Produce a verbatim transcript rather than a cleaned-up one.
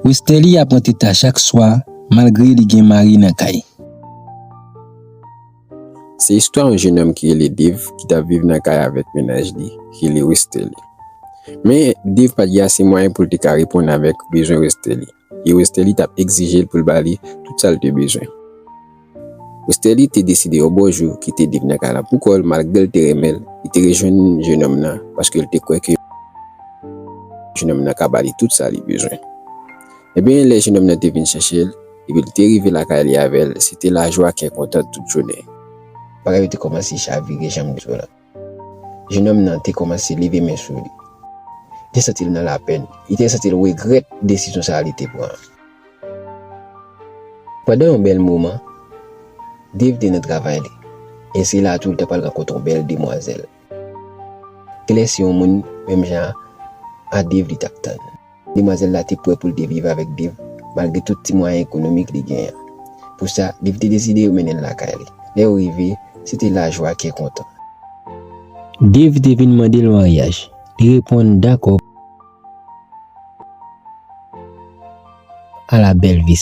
Westerlie ap rantre ta chak swa, malgre li gen mari nan kay. Se istwa yon jennonm ki rele Dave ki t ap viv nan kay avèk mennaj li, ki rele Westerlie. Men, Dave pa t gen ase mwayen pou l te ka reponn avèk bezwen Westerlie. E Westerlie t ap egzije l pou l ba li tout sa l te bezwen. Westerlie te deside yon bon jou kite Dave nan kay la pou kò l, malgre l te renmen l, li te rejwenn jennonm nan, paske l te kwè ke jennonm nan ka ba li tout sa li bezwen. Ebyen, lè jennonm nan te vin chèche l, epi l te rive lakay li avè l, se te lajwa kè kontan tout jounen. Bagay yo te kòmanse chavire jan m di w la. Jennonm nan te kòmanse leve men sou li. Li te santi l nan lapenn. Li te santi l regrèt desizyon sa a li te pran an. Pandan yon bèl moman, Dave te nan travay li. E se la tou li t ap pral rankontre yon bèl demwazèl. Genlè se yon moun menm jan a Dave li t ap tann. Demwazèl la te prè pou l te viv avèk Dave, malgre tout ti mwayen ekonomik li genyen. Pou sa, Dave te deside yo mennen l lakay li. Lè yo rive, se te lajwa kè kontan. Dave te vin mande l maryaj. Li reponn dakò. À la belle vista.